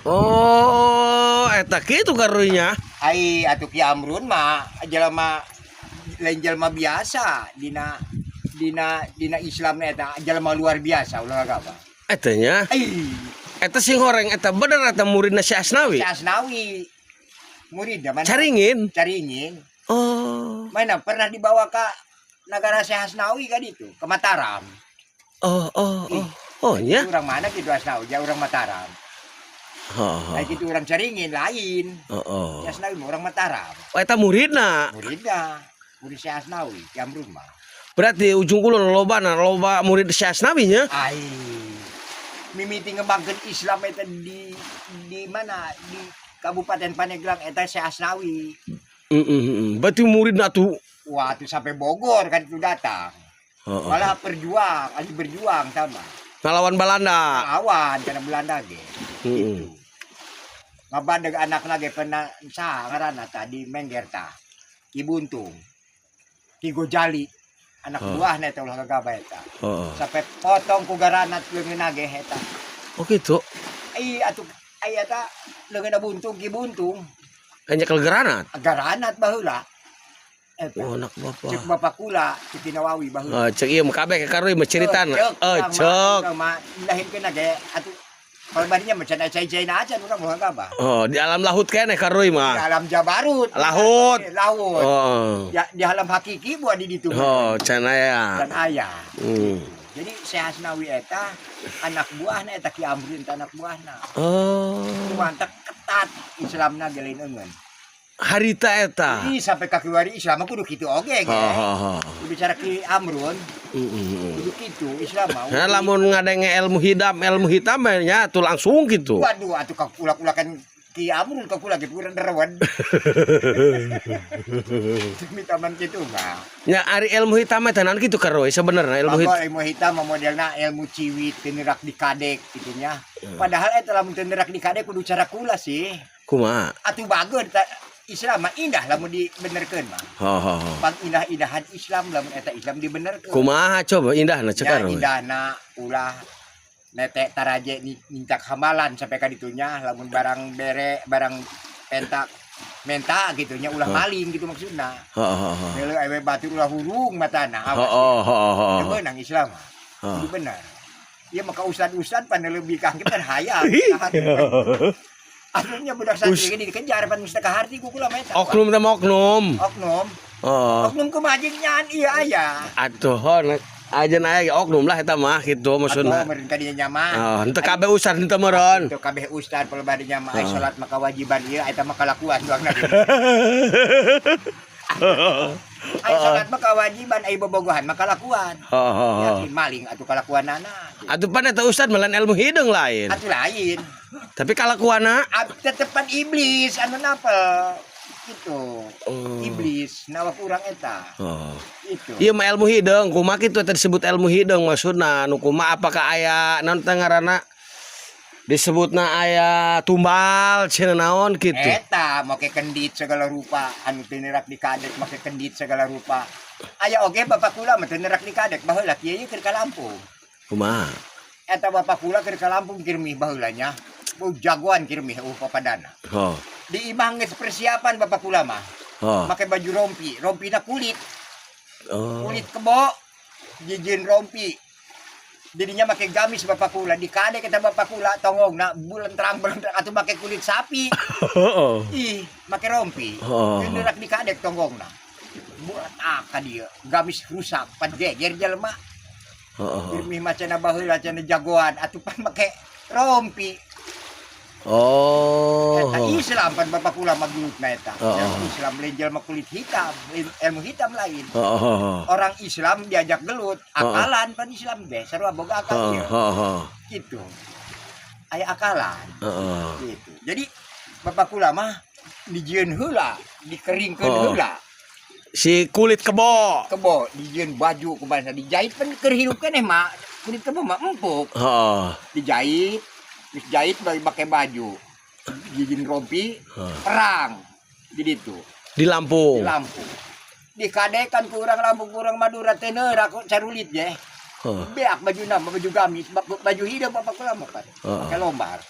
Oh, eta kitu karunya. Ai atuh Ki Amrun mah jelema lain jelema biasa dina dina dina Islam eta jelema luar biasa ulah gaba. Eta nya. Ai, Eta sing horeng eta bener eta muridna si Asnawi. Si Asnawi murid mana? Caringin. Caringin. Oh. Mana pernah dibawa ke negara Syekh Asnawi kan itu, ke Mataram. Oh. Oh, nya. Itu orang mana gitu Asnawi? Ya orang Mataram. Oh, Nah, gitu orang Caringin lain. oh. Syekh Asnawi mah orang Mataram. Oh, eta muridna. Muridnya, murid Syekh Asnawi, Ki Amrun mah. Berarti Ujung Kulon loba na loba murid Syekh Asnawi nya. Ai. Mimiti ngembangkeun Islam eta di mana? Di Kabupaten Pandeglang eta Syekh Asnawi. Berarti muridna tuh. Wah, tuh sampai Bogor kan itu datang. Oh. Malah berjuang, ahli berjuang sama. Ngalawan Balanda. Lawan karena Belanda ge. Gitu. Ngabandeg anak ge pernah saha ngaranna tadi Mengger tah. Ki Buntung. Ki Gojali. Anak buahna eta ulah gagabah eta. Sampai potong ku garanat leungeunna ge eta. Oh gitu. Ai atuh ai eta leungeunna Buntung Ki Buntung. Hanya kalau granat. Garanat baheula. Eta. Oh, anak bapak. Cek bapak kula, cek Nawawi baheula. Oh, cek ieu mah kabeh ka mah ceritana. Oh, urang mah, cek. Urang mah lahirkeun ge atuh kalau badinya mah cenah cai-cai aja urang mah gabah. Oh, di alam lahut keneh karuy Di mah. alam Jabarut. Lahut. Laut. Oh. Ya di alam hakiki buat di ditu. Oh, can aya. Dan aya. Jadi Syekh Asnawi eta anak buahna eta Ki Amrun eta anak buahna. Oh. Mantap ketat Islamna ge lain eungeun. Harita eta. Ih sampai ka kiwari Islam mah kudu kitu oge ge. Oh. Kudu cara Ki Amrun kudu kitu Islam mah. Nah, lamun ngadenge ilmu hitam nya tuh langsung gitu. Waduh atuh kakulak-ulakan Ki Amrun kakula ge kurang derewan. Demi taman kitu mah. Nya ari ilmu hitam mah tenan kitu karoy sebenarnya ilmu hitam. Ilmu ilmu hitam mah modelna ilmu ciwit teu nerak di kadek gitu nya. Padahal eta lamun teu nerak di kadek kudu cara kula sih. Kumaha? Atuh bager Islam mah indah lamun dibenerkeun mah. Ho. Pang indah-indahan Islam lamun eta Islam dibenerkeun. Kumaha coba indahna cek Nya karoy. Indahna ulah netek taraje nincak hamalan sampai ka ditunya lamun barang bere barang pentak menta gitu nya ulah maling gitu maksudna. Ho. Nilai ewe batur ulah hurung matana. Ho ho ho ho. Teu meunang Islam mah. Kudu bener. Ieu maka ustad-ustad pan lebih kangge kan hayang. Akhirnya budak santri ge dikejar pan mesti kaharti ku kula mah eta. Oknum teh oknum. Oknum. Oh. Oknum kumaha jeung nyaan ieu aya. Atuh ho aja aya ge oknum lah eta mah gitu maksudna. Atuh meureun ka dinya mah. Oh, henteu kabeh ustad henteu meureun. Henteu kabeh ustad kalau badinya mah ai salat mah kewajiban ieu eta mah kalakuan doang na. Ai salat mah kewajiban ai bobogohan mah kalakuan. Ho. Yakin maling atuh kalakuanana. Atuh pan eta ustad mah lain ilmu hideung lain. Atuh lain. Tapi kalakuanna Tetepan iblis anu napel gitu. Oh. Iblis nawak urang eta. Oh. Itu. Ieu mah ilmu hideung, kumaha kitu eta disebut ilmu hideung maksudna nu kumaha apakah aya naon teh ngaranna disebutna aya tumbal cenah naon kitu. Eta make kendit segala rupa anu teu nerak di kadek make kendit segala rupa. Aya oge bapak kula mah teu nerak di kadek baheula kieu ye keur ka Lampung. Kumaha? Eta bapak kula keur ka Lampung kirmih baheula nya. Oh, jagoan kirmih papadana. Oh. Di imah geus persiapan bapak kula mah. Oh. Make baju rompi, rompina kulit. Oh. Kulit kebo jijin rompi. Jadinya make gamis bapak kula di kadek eta bapak kula tonggongna bulentrang bulentrang atuh make kulit sapi. Oh. Ih, make rompi. Oh. Teu di kadek tonggongna. Buat ah ka dieu, gamis rusak pan geger jelema. Oh. Irmih macana baheula cenah jagoan atuh pan make rompi. Oh. Eta Islam pan bapak kula magulutna eta. Oh. Islam lain jelema kulit hitam, lain ilmu hitam lain. Oh. Orang Islam diajak gelut, akalan pan Islam ge, sarua boga akal Oh. ieu. Oh. Gitu. Aya akalan Oh. gitu. Jadi bapak kula mah dijieun heula, dikeringkeun heula. Si kulit kebo. Kebo dijieun baju ku bangsa dijahit pan keur hirup keneh mah kulit kebo mah empuk. Oh. Dijahit, geus jahit bari make baju. Dijieun rompi, perang. Jadi itu Di Lampung. Di Lampung. Dikadekan ku urang Lampung ku urang Madura teh neurak ku carulit ge. Oh. Beak baju nama baju gamis, baju hideung bapak kula mah pan. Oh. Make lombar.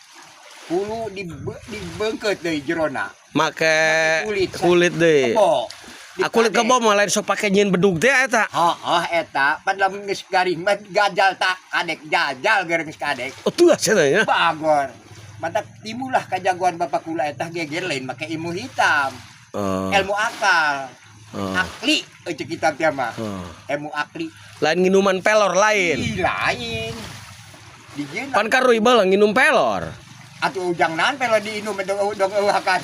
Hulu di dibeungkeut deui jerona. Make kulit. Kulit deui. Kebo. Ah, kulit kebo mah lain sok pake nyieun bedug teh eta. Heeh, eta pan lamun geus garing mah gajal tak kadek jajal gereng geus kadek. Oh, tuh cenah nya. Bagor. Matak timulah kajagoan bapak kula eta geger lain make ilmu hitam. Oh. Ilmu akal. Oh. Akli euceuk kitab teh mah. Oh. Ilmu akli. Lain nginuman pelor lain. Ih, lain. Dijieun Pan karuy baheula nginum pelor. Atuh ujang naon pelo diinum dong dong euhakan.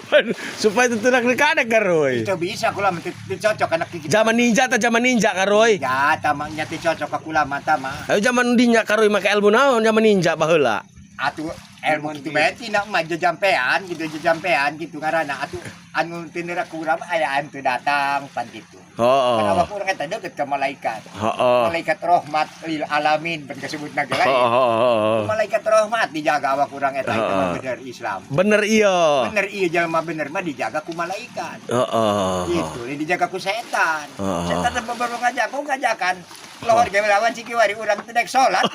Pan, supaya tuturak di kadek karuy. Itu bisa kula mah teu cocok anak kitu. Zaman ninja teh zaman ninja karuy. Ya, tamangnya teu cocok ka kula mah mah. Ayo zaman ninja karuy make ilmu naon zaman ninja baheula. Atuh ilmu kitu bae tina mah jejampean gitu jejampean gitu ngaranna atuh anu teu nerak ku urang mah aya anu teu datang pan kitu. Heeh. Kan awak urang eta deukeut ka malaikat. Heeh. Malaikat rahmat lil alamin pan kasebutna ge lain. Heeh. Malaikat rahmat dijaga awak urang eta itu mah Heeh. bener Islam. Bener iya. Bener iya jelema bener mah dijaga ku malaikat. Heeh. Gitu, ini dijaga ku setan. Heeh. Setan teh baru ngajak, ku ngajakan. Lohor ge lawan ciki wari urang teu dek salat.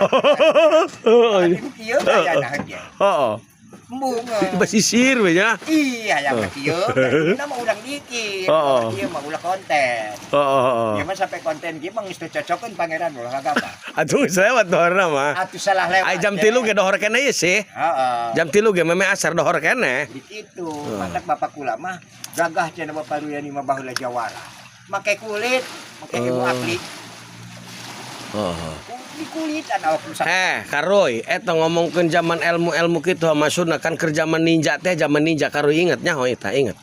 Heeh. Kieu kayana ge. Heeh. Embung. Basisir we nya. Iya, yang kieu, kita mah urang dikit. Heeh. Kieu mah ulah konten. Heeh. Ieu mah sampai konten kieu mah geus teu cocokeun pangeran ulah apa. Atuh geus lewat dohorna mah. Atuh salah lewat. Ai jam 3 ge dohor keneh ieu sih. Heeh. Jam 3 ge meme asar dohor keneh. Di kitu, matak bapak kula mah gagah cenah bapak Ruyani mah baheula jawara. Make kulit, make ilmu akli. Heeh. Di kulitan awak rusak. Eh, Karoy, eta ngomongkeun zaman ilmu-ilmu kitu maksudna kan keur zaman ninja teh zaman ninja Karoy inget nya eta inget.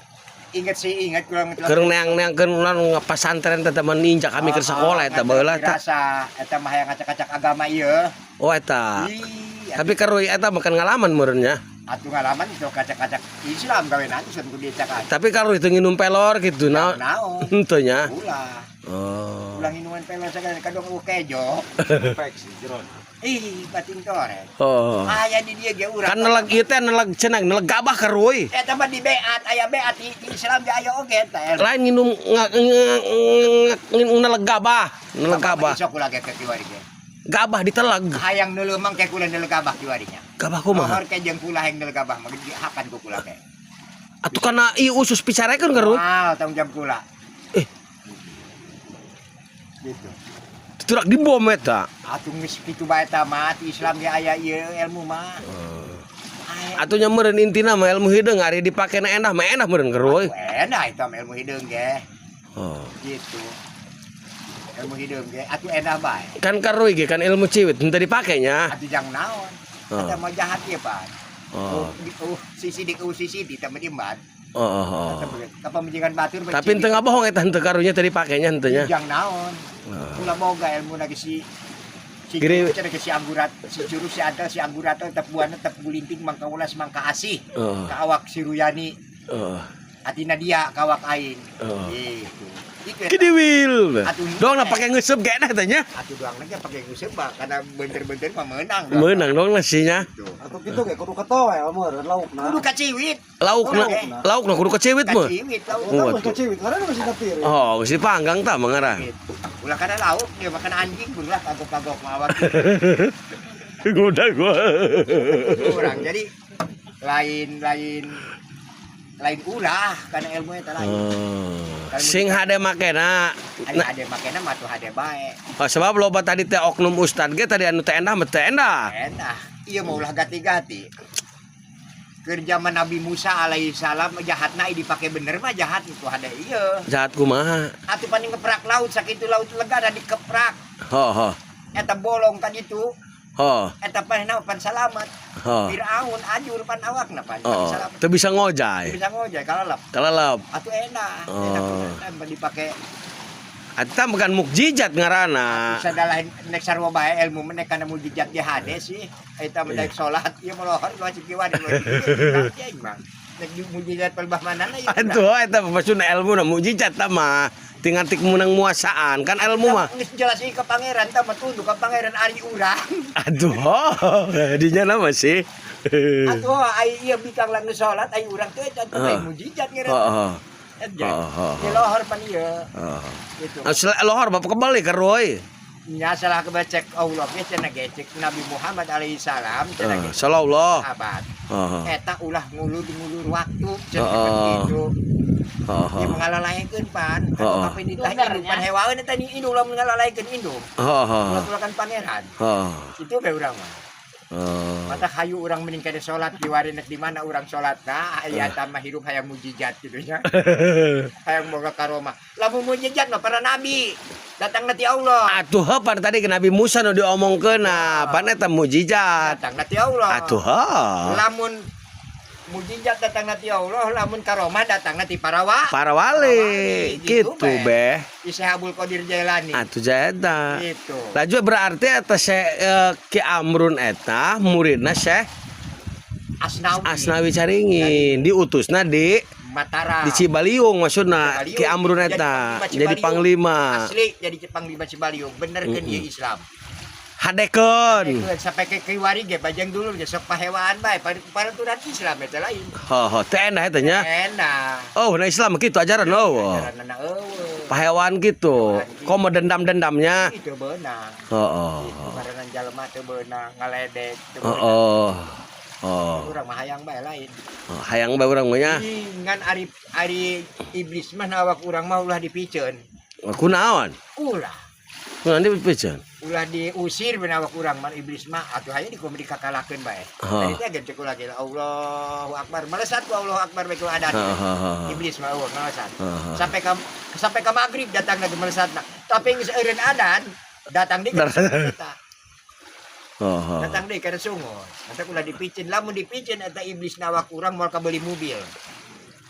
Ingat sih ingat kurang. Keur neang-neangkeun ulah pasantren teh zaman ninja kami keur sekolah eta baheula eta. Rasa eta mah hayang ngacak-ngacak agama ieu. Oh eta. Ih, Tapi Karoy eta makan ngalaman meureun nya. Atuh ngalaman itu kacak-kacak Islam gawe nanti sun kudu dicakan. Tapi Karoy teu nginum pelor gitu naon. Naon? Henteu nya. Ulah. Oh. Ulah nginuman pelor sagala kadang eueuh kejo. Infeksi jeron. Ih, batin torek. Oh. Aya di dieu ge urang. Kan neleg ieu teh neleg cenah neleg gabah Karoy. Eta mah di beat, aya beat di Islam ge aya oge eta. Lain nginum nginum neleg gabah, neleg gabah. Sok ulah ge ke kiwari ge. Gabah diteleg. Hayang neuleumang ke kula neleg gabah kiwarinya. Gabah kumaha? Lohor ke jeung kula hayang neleg gabah mah dihakan ku kula ke. Atuh kana ieu usus picarekeun Karoy. Mal tanggung jawab kula. Eh. Gitu. Turak dibom eta. Atuh geus kitu bae eta mah di Islam ge aya ieu ilmu mah. Aya. Atuh nya meureun intina mah ilmu hideung ari dipake na endah mah endah meureun Karoy. Enak itu mah ilmu hideung ge. Oh. Gitu. Ilmu hideung ge atuh endah bae. Kan Karoy ge kan ilmu ciwit henteu dipake nya. Atuh jang naon. Oh. Eta mah jahat ieu pan. Oh. Oh, sisi dik oh sisi di teh dimban. Oh, oh, oh. Kapamajikan batur mah Tapi henteu ngabohong eta henteu karunya teu dipake nya henteu nya. Jang naon. Oh. Kula boga ilmu lagi si si Gini. cenah si anggurat si jurus si adal si anggurato tetep buana tetep gulinting mangka ulas mangka asih Oh. ka awak si Ruyani Oh. atina dia ka awak aing. Oh. Gitu. Itu eta. Kidiwil. Atuh, Dong na pake ngeuseup ge teh nya. Atuh doang lagi pake nguseup mah karena bener-bener mah menang. Meunang dong lah sih nya. Gitu. Atau gitu ge kudu ketoel meureun laukna. Kudu kaciwit. Laukna laukna kudu keciwit mah. Kaciwit lauk. Oh, Eta geus keciwit, karena masih katiris. Oh, geus dipanggang tah mangarah. Gitu. Ulah kana lauk dia makan anjing pun lah kagok-kagok mah awak Goda gua. urang. Jadi lain lain lain ulah karena ilmu eta lain. Oh. Sing hade makena. Ari Nah, hade makena mah tuh hade bae. oh, sebab loba tadi teh oknum ustad ge tadi anu teh endah mah teh endah. Endah. Ieu mah ulah gati-gati. Keur zaman Nabi Musa alaihi salam jahatna dipake bener mah jahat itu hade ieu. Jahat kumaha? Atuh paling ngeprak laut sakitu laut lega da dikeprak. Ho ho. Eta bolong kan itu. Ho. Eta pan pan salamat. Ho. Firaun ajur pan awakna pan, pan Oh, salamat. teu bisa ngojay. Bisa ngojay kalalap. Kalalap. Atuh enak. Oh. Enak enak dipake. Eta bukan mukjizat ngaranna. Bisa dalahin nek sarua bae ilmu mah nek kana mujizat ge hade sih. Eta mah daek salat ieu mah lohor wajib kiwa di mah. Nek mujizat palbah manana ieu. Atuh eta maksudna ilmu na mukjizat tah mah. Tinggal tik menang muasaan kan ilmu mah. Geus jelas ieu ka pangeran tah mah tunduk ka pangeran ari urang. Aduh, dinya nama sih. Atuh ai ieu bikang lang salat ai urang teh eta teh mujizat ngaran. Heeh. Di lohor pan ieu. Heeh. Gitu. Lohor bapak kembali ke Roy. Nya salah kebacek Allah ge cenah ge cek Nabi Muhammad alaihi salam cenah ge. Sallallahu. Sahabat. Heeh. Eta ulah ngulur-ngulur waktu cenah gitu. Heeh. Ieu mengalalaekeun pan. Heeh. Tapi ditah indung pan hewaeun eta ni indung lamun ngalalaekeun indung. Heeh. Ulah pangeran. Heeh. Itu be urang mah. Mata hayu urang mending kade salat kiwari nek di mana urang salat nah aya tambah hirup hayang mujizat gitu nya. Hayang boga karomah. Lamun mujizat mah para nabi datang ti Allah. Atuh heuh pan tadi ke Nabi Musa nu diomongkeun nah pan eta mujizat. Datang ti Allah. Atuh heuh. Lamun mujizat datang ti Allah, lamun karomah datang ti para wa. Para wali Gitu, gitu beh. Syekh Abdul Qadir Jailani. Atuh jaeta. Gitu. Laju berarti eta Syekh Ki Amrun eta muridna Syekh Asnawi. Asnawi Caringin diutusna di Mataram. di Cibaliung maksudna Cibaliung. Ki Amrun Jadi eta panglima jadi Cibaliung. panglima. Asli jadi panglima Cibaliung. Bener kan ieu Islam. Hadekeun. Hadekeun sampai ke kiwari ge bajang dulu ge sok pahewaan bae paraturan Islam eta lain. Heuh, teh endah eta nya. Enak. Oh, nah Islam kitu ajaran oh. Ajaran eueuh. Pahewan gitu. Komo dendam-dendamnya. Itu beunang. Heeh. Itu karena jelema teu beunang ngaledek teu beunang. Heeh. Oh. Urang mah hayang bae lain. Hayang bae urang mah nya. Ngan ari ari iblis mah awak urang mah ulah dipiceun. Kunaon? Ulah. Kunaon dipiceun? Ulah diusir ben awak urang mah iblis mah atuh hayu dikakalakeun bae. Heeh. Tadi teh ge cek ulah ge Allahu Akbar. Melesat ku Allahu Akbar bae ku adan. Heeh. Iblis mah eueuh melesat. Heeh. Sampai ka magrib datang lagi melesatna. Tapi geus eureun adan datang deui ka eta. Heeh. Datang deui ka sungut. Mata ulah dipicin, lamun dipicin eta iblis na awak urang moal kabeli mobil.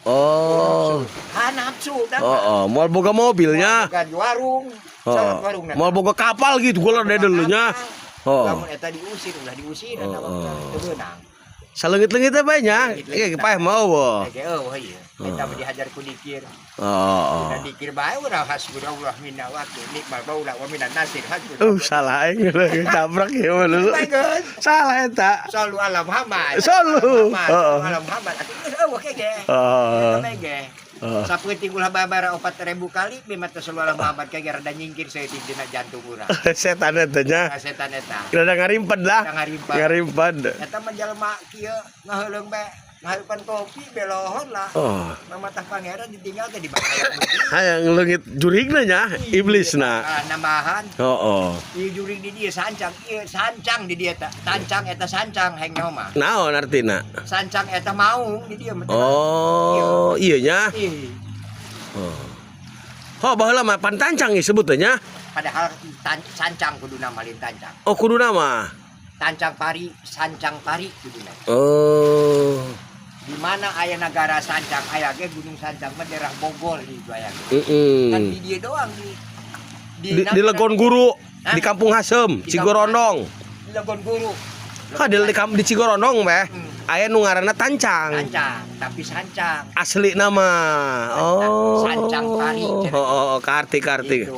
Oh. Ha nafsu dah. Oh, oh, moal boga mobilnya. Bukan warung. Oh. Salat warung na. Moal boga kapal gitu gua lah dulu nya. Oh. Lamun eta diusir ulah diusir Oh, eta awak urang oh. teu beunang. Saleungit-leungit teh bae nya. Ieu paeh mah eueuh. Oke, oh iya. Eta mah dihajar ku dikir. Oh. Dina dikir bae urang hasbunallah minna wakil nikmal maula wa minan nasir hasbunallah. Salah aing tabrak ya lu. Bae geus. Salah eta. Sallu ala Muhammad. Sallu. Muhammad. Heeh. Sallu ala Muhammad. Atuh geus eueuh kege. Heeh. Eta bae ge. Heeh. Sapeuteuing ulah babara 4000 kali mimah teh sallu ala Muhammad kege rada nyingkir saeutik dina jantung urang. Setan eta nya. Ka setan eta. Rada ngarimped lah. Rada ngarimped. Ngarimped. Eta mah jelema kieu ngaheuleung bae ngahareupan kopi belohon lah. Oh. Mamatah pangeran ditinggal teh di bakaya. Hayang leungit jurigna nya, iblisna. Ah, nambahan. Oh, oh. Ieu jurig di dieu sancang, ieu sancang di dieu eta. Tancang eta sancang hayang nyaho mah. Naon artina? Sancang eta maung di dieu mah. Oh, iya nya. Ih, Oh. Oh, baheula mah pan tancang ieu sebutnya nya. padahal sancang kuduna malin tancang. Oh, kuduna mah. Tancang pari, sancang pari kuduna. Oh. Di mana aya nagara sancang aya ge Gunung Sancang mah daerah Bogor di itu aya ge. Kan di dieu doang di Di Legon Guru, Hah? di Kampung Hasem, Di Cigorondong. Di Legon Guru. Ha di Cigorondong beh. Aya nu ngaranna Tancang. Sancang, tapi sancang. Asli nama. Oh. Sancang pari. Oh, oh, oh, karti karti. Gitu.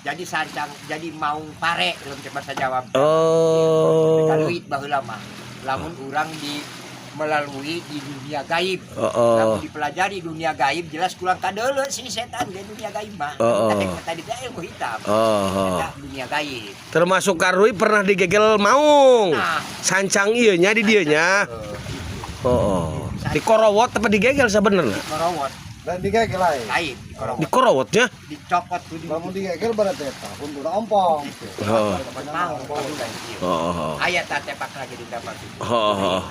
Jadi sancang, jadi maung pare dalam bahasa Jawa. Oh. Kaluit baheula mah. Lamun urang di melalui di dunia gaib. Oh, oh. Lamun dipelajari dunia gaib jelas kurang kadeuleu si setan di dunia gaib mah. Oh, oh. Tadi teh ilmu hitam. Oh, oh. Eta dunia gaib. Termasuk Karui pernah digegel maung. Nah. Sancang ieu nya di dieu nya. Eh, Oh, oh. Di korowot apa digegel sebenarnya? Korowot, Dan digegel lain. lain di korowot. Di korowotnya? Dicopot ku di Lamun digegel berarti eta huntuna ompong. Oh. Maung kudu ieu. Oh, oh. Aya ta tepak lagi di dapat. Oh, oh.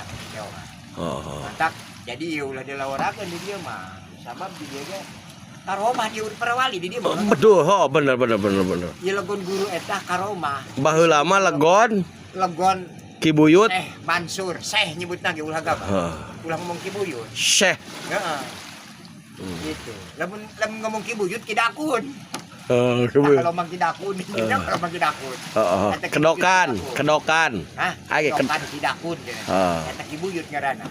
Oh, oh. Mantap. Jadi ya ulah dilaworakeun di dieu mah. Sabab di dieu ge karomah di para wali di dieu mah. Betul, oh, bener bener bener bener. Ieu legon guru eta karomah. Baheula mah legon Legon Ki Buyut. Syekh Mansur, Syekh nyebutna ge ulah gabah. Heeh. Ulah ngomong Ki Buyut. Syekh. Heeh. Gitu. Lamun lamun ngomong Ki Buyut ki dakun. Oh, Ki Nah, Buyut. kalau mang ki dakun, nah, kalau mang ki dakun. Oh, oh. Eta Ki Buyut Kedokan, ki dakun. kedokan. Hah? Age, Kedokan ki dakun. Ah. Eta Ki Buyut ngaranna.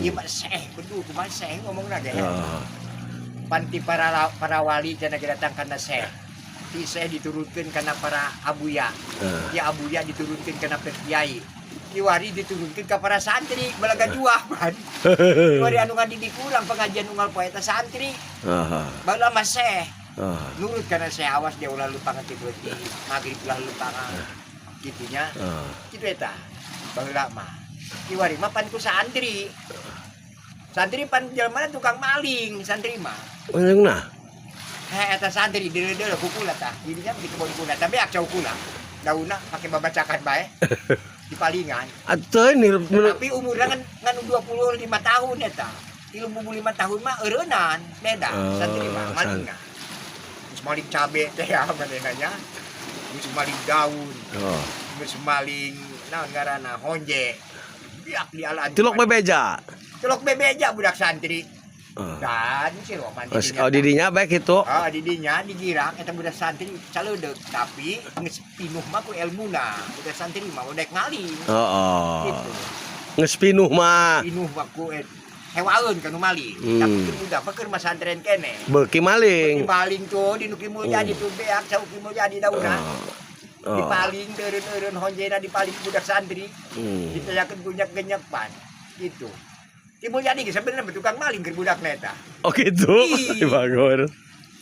Ieu mah Syekh kudu kumaha Syekh ngomongna ge. Oh. Panti para para wali cenah datang kana Syekh. Ti Syekh diturunkeun kana para abuya. Ah. Ti abuya diturunkeun kana para kiai. Kiwari diturunkeun ka para santri balaga juah man. Kiwari anu ngadidik urang pengajian unggal poe eta santri. Aha. Baheula mah Syekh. Oh. Nurut karena saya awas dia ulah lupangan ti beuti, maghrib ulah lupangan. Gitu nya. Oh. Kitu eta. Baheula mah. Kiwari mah pan ku santri. Santri pan jelema tukang maling, santri mah. Unjungna. Heh, eta santri deuleu-deuleu ku kula tah. Didinya di kebon kula, tapi ak cau kula. Daunna pake babacakan bae. Di palingan. Atuh nirup Tapi umurnya kan ngan 25 tahun eta. 35 tahun mah eureunnan, beda Oh, santri mah malingna. Geus maling cabe teh ya manehna nya. Geus maling daun, Oh. geus maling naon ngaranna honje. Biak di alaan. Tilok bebeja. Tilok bebeja budak santri. Oh. Dan si Roman Oh, oh, didinya baik itu. Ah, didinya digirak eta budak santri caleudeg, tapi geus pinuh mah ku elmuna. Budak santri mah udah ngaling. Oh, oh. Gitu. Geus pinuh mah. Pinuh mah ku hewaeun kanu maling. Tapi keur budak mah keur masantren keneh. Beuki maling. Di paling tuh di nu Ki Mulyadi tuh beak cau Ki Mulyadi dauna. Oh. Di paling eureun-eureun honjena di paling budak santri. Ditayakeun gunyak-genyak pan. Gitu. Ki Mulyadi ge sebenarnya tukang maling keur budak eta. Oh gitu. Ih. Bagus.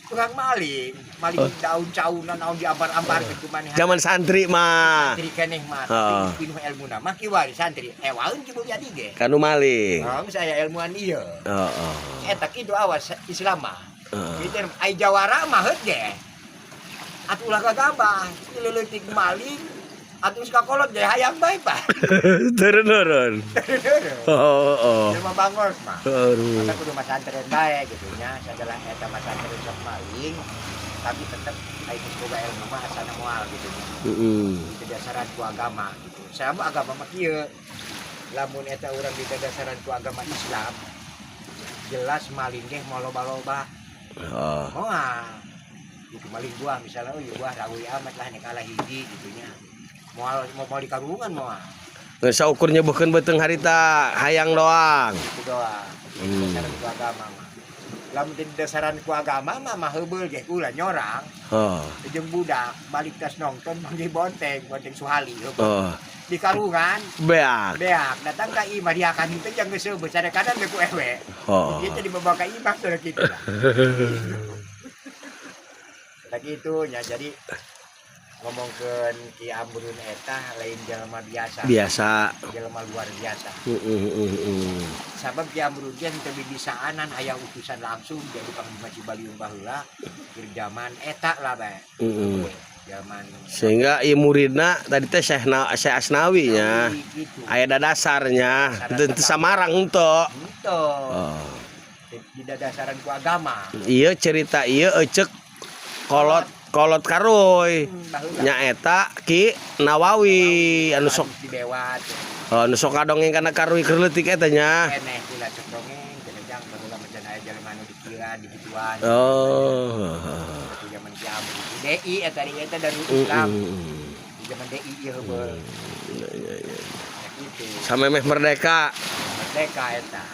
Tukang maling, maling daun caunan naon diambar-ambar gitu maneh. Zaman santri mah. Santri keneh mah, Oh. tapi pinuh ilmuna mah kiwari santri. Hewaeun Ki Mulyadi ge. Kanu maling. Oh, saya ilmuan ieu. Oh, oh. Eta kitu awas Islam mah. Heeh. Gitu ai jawara mah heut ge. Atuh ulah gagabah, leuletik maling, atuh geus kakolot ge hayang bae pak. Turun-turun. Oh, oh. Jelema bangor mah. Aduh. Masa kudu masantren bae gitu nya, sadalah eta masantren sok maling, tapi tetep ai geus boga ilmu mah asana moal gitu nya. Itu dasaran ku agama gitu. Saya mah agama mah kieu. Lamun eta urang di dasaran ku agama Islam, jelas maling ge moal loba-loba. Oh. Moal. Gitu maling buah misalnya, oh iya buah rawi amat lah nek kalah hiji gitu nya. Moal mau mau di karungan moal. Geus saukur nyebuhkeun beuteung harita hayang doang. Gitu doang. Dasaran ku agama mah. Lamun teu dasaran ku agama mah mah heubeul ge ulah nyorang. Oh. Jeung budak balik tas nongton manggih bonteng, bonteng Suhali heubeul. Oh. Di karungan Beak. beak datang ka imah diakan teh jang geus heubeul sadekanan teh ku ewe. Oh. Dia jadi dibawa ka imah sudah gitu lah. Lagi itu ya jadi ngomongkeun Ki Amrun eta lain jelema biasa. Biasa. Jelema luar biasa. Heeh. Sabab Ki Amrun ge teu bibisaanan aya utusan langsung jadi Panglima Cibaliung baheula keur zaman eta lah bae. Zaman Sehingga ieu muridna tadi teh Syekh Syekh Asnawi nya. Gitu. Aya dadasarnya, teu samarang henteu. Henteu. Oh. Di dadasaran ku agama. Ieu cerita ieu ecek kolot kolot karuy. Baheula. Nyaeta Ki Nawawi anu sok dibewat. Oh, anu sok kadongeng kana karuy keur leutik eta nya. Keneh kula cek dongeng cenah jang baheula mah cenah aya jelema anu dikiran digituan. Oh. Itu zaman Ki Amrun. DI eta di eta Darul Islam. Di zaman DI ieu heubeul. Iya, Gitu. Samemeh merdeka. Merdeka eta.